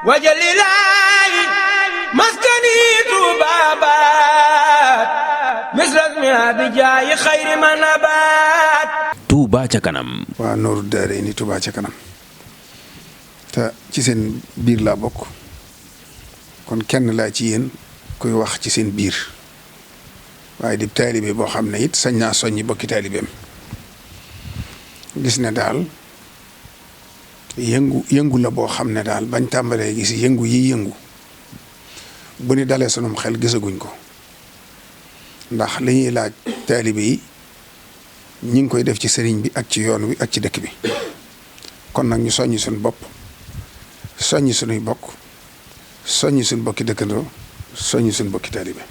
wajalilaayi maskani tuubaabaat misrasmi abijaayi xayri manabaat. Touba ca kanam. waa Nooru Daarayni Touba ca kanam te ci seen biir laa bokk kon kenn laa ci yéen kuy wax ci seen biir waaye di taalibe boo xam ne it sañ naa soññi bokki taalibeem gis ne daal yëngu la boo xam ne daal bañ tàmbalee gis yëngu bu ni dalee sunum xel gisaguñ ko ndax li ñuy laaj taalibe yi ñi ngi koy def ci sëriñ bi ak ci yoon wi ak ci dëkk bi kon nag ñu soññi suñ bopp soññi suñuy bokk soññi suñ bokki dëkkandoo soññi suñ bokki taalibe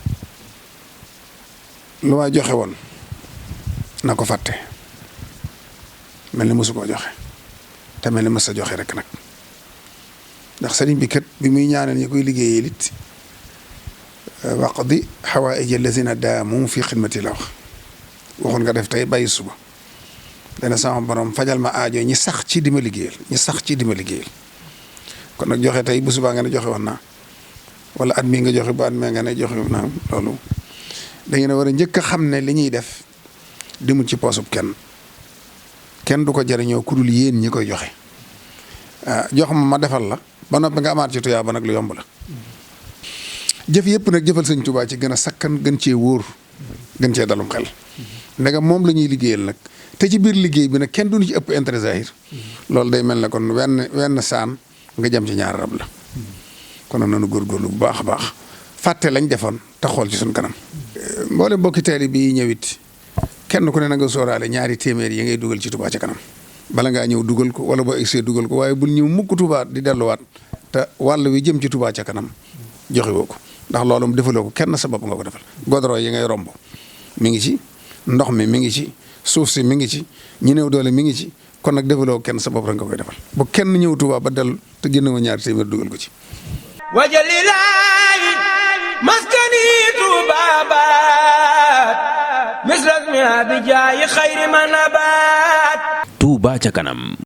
lu ma joxe woon na ko fàtte mel ni mësu koo joxe te mel ni mës a joxe rek nag ndax sëriñ bi kat bi muy ñaanal ñi koy liggéeyee it waqdi xawaaija lazina daamu fi xidmati la wax waxul nga def tey bàyyi suba dana sama borom fajal ma aajo ñi sax ci di ma liggéeyal kon nag joxe tey bu subaa nga ne joxe woon naa wala at mii nga joxe ba at mee nga ne joxe naa loolu da ngeen a war a njëkk a xam ne li ñuy def demul ci poosub kenn du ko jariñoo ku dul yéen ñi koy joxe jox ma defal la ba noppi nga amaat ci tuyaa ba nag lu yomb la jëf yëpp nag jëfal sëñ Tuubaa ci gën a sakkan gën cee wóor gën cee dalum xel ndegam moom la ñuy liggéeyal nag te ci biir liggéey bi nag kenn duñu ci ëpp intérêt zahir loolu day mel ne kon wenn saan nga jëm ci ñaar rab la kon nag nanu góorgóorlu bu baax a baax fàtte lañ defoon te xool ci suñ kanam mboolem mbokki taalibe bi ñëwit kenn ku ne na nga sóoraale ñaari téeméer yi ngay dugal ci Touba ca kanam bala ngaa ñëw dugal ko wala boo egsee dugal ko waaye bul ñëw mukk Touba di delluwaat te wàll wi jëm ci Touba ca kanam joxe woo ko ndax loolu mu defaloo ko kenn sa bopp nga ko defal godoro yi ngay romb mi ngi ci ndox mi mi ngi ci suuf si mi ngi ci ñi néew doole mi ngi ci kon nag defaloo kenn sa bopp rek nga koy defal bu kenn ñëw Touba ba dellu te génn ma ñaari téeméer dugal ko ci wajalilaayi maskani tuubaabaat misrasmi abijaayi xayri manabaat. Touba ca kanam.